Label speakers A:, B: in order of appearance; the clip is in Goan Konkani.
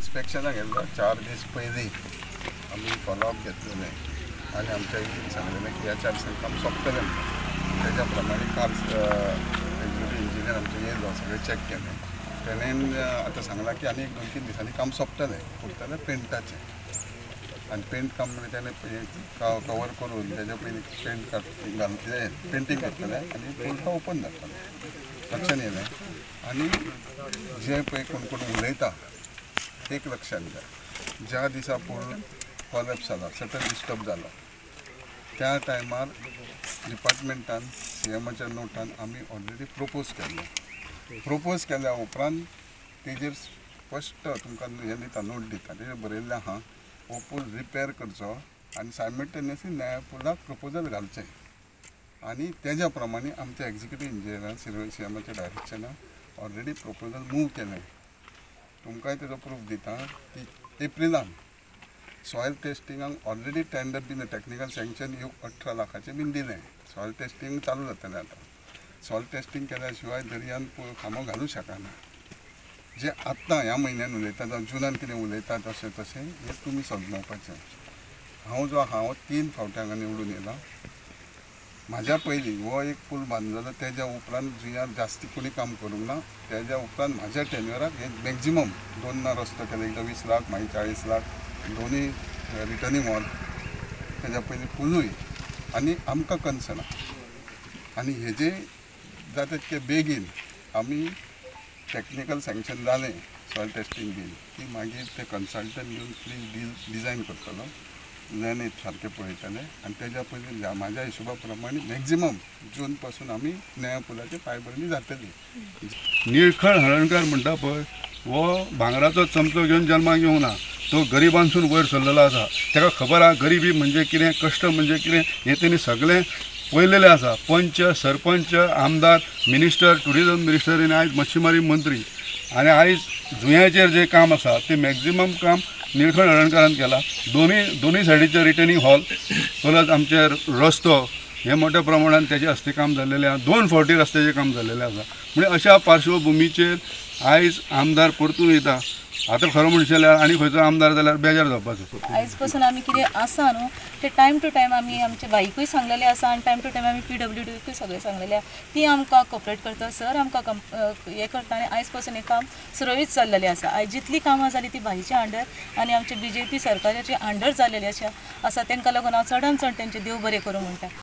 A: इन्स्पेक्शनाक गेल्लो 4 दीस पयलीं आमी फॉलोअप घेतलेलें आनी आमच्या सांगलेलें की ह्या 4 दिसांनी काम सोंपतलें म्हणून. तेज्या प्रमाणे काल एक्झिक्युटीव इंजिनियर आमचे येयलो, सगळें चॅक केलें. तेणेन आतां सांगलां की आनी 2-3 दिसांनी काम सोंपतलें, उरतलें पेंटाचें. आनी पेंट काम म्हणजे तेणें कवर करून तेज्या पयलीं पेंट घालतलें, पेंटींग करतलें आनी पूल तो ओपन जातलो. लक्षान येयलें. आनी जे पळय कोण कोण उलयता एक लक्षान घ्या, ज्या दिसा पूल कॉलेप्स जाला, सटन डिस्टर्ब जाला, त्या टायमार डिपार्टमेंटान सीएमाच्या नोटान आमी ऑलरेडी प्रपोज केल्लें. प्रपोज केल्या उपरांत तेजेर स्पश्ट तुमकां हें दिता, नोट दिता, तेजेर बरयल्लें आहा हो पूल रिपेर करचो आनी सायमल्टेनियसली नया पुलाक प्रपोजल घालचें. आनी तेज्या प्रमाणे आमच्या एक्झिक्युटीव इंजिनियरान सीएमाच्या डायरेक्शनान ऑलरेडी प्रपोजल मूव केलें. तुमकांय तेजो प्रूफ दिता की एप्रिलान सॉयल टेस्टिंगाक ऑलरेडी टेंडर बीन टॅक्निकल सँक्शन येवंक 18 लाखाचें बीन दिलें. सॉयल टेस्टींग चालू जातलें आतां. सॉयल टेस्टींग केल्या शिवाय दर्यान खांबो घालूं शकना. जे आत्तां ह्या म्हयन्यान उलयता जावं जुनान कितें उलयता तशें तशें हें तुमी समजावपाचें. हांव जो आहा हो 3 फावटी हांगा निवडून येयला. म्हाज्या पयलीं हो एक पूल बांदलेलो, तेज्या उपरांत जुंयार जास्ती कोणी काम करूंक ना. तेज्या उपरांत म्हाज्या टेन्युअराक हे मॅक्झिमम 2 ना रस्तो केलो, एकदां 20 लाख, मागीर 40 लाख, दोनूय रिटर्निंग वॉल, तेज्या पयलीं पुलूय. आनी आमकां कन्सर्न आहा आनी हेजे जाता तितके बेगीन आमी टॅक्निकल सँक्शन जालें सॉयल टेस्टींग बीन की मागीर ते कन्सल्टंट घेवन प्लीज डिजायन करतलो, लॅन सारकें पळयतले. आनी तेज्या पयलीं म्हाज्या हिशोबा प्रमाणे मॅक्झिमम जून पासून आमी नया पुलाची पांयभरणी जातली.
B: निळखळ हळणकर म्हणटा पळय, हो भांगराचो चमचो घेवन जल्माक येवंक ना, तो गरिबांसून वयर सरलेलो आसा. ताका खबर आहा गरिबी म्हणजे कितें, कश्ट म्हणजे कितें, हें तेणी सगळें पळयलेलें आसा. पंच, सरपंच, आमदार, मिनिस्टर, ट्युरिजम मिनिस्टर आनी आयज मच्छीमारी मंत्री. आनी आयज जुंयाचेर जें काम आसा तें मॅक्झिमम काम निळखळ हळणकारान केलां. दोनूय सायडीचे रिटर्निंग हॉल प्लस आमचे रस्तो हे मोठ्या प्रमाणान तेजे हस्ते काम जाल्लेलें आसा. 2 फावटी रस्त्याचें काम जाल्लेलें आसा. म्हणजे अशा पार्श्वभुमीचेर आयज आमदार परतून येता. आतां खरो म्हणशें जाल्यार आनी खंयचो आमदार जाल्यार बेजार जावपाचो.
C: आयज पासून आमी कितें आसा न्हू ते टायम टू टायम आमी आमच्या बाईकूय सांगलेलें आसा आनी टायम टू टायम आमी PWDकूय सगळें सांगलेलें आसा. ती आमकां कॉपरेट करता, सर आमकां हें करता आनी आयज पासून हें काम सुरळीत चल्लेलें आसा. आयज जितली कामां जालीं ती भाईच्या अंडर आनी आमच्या BJP सरकाराच्या अंडर जाल्लेली आसा. तांकां लागून हांव चडान चड तेंचें देव बरें करूं म्हणटा.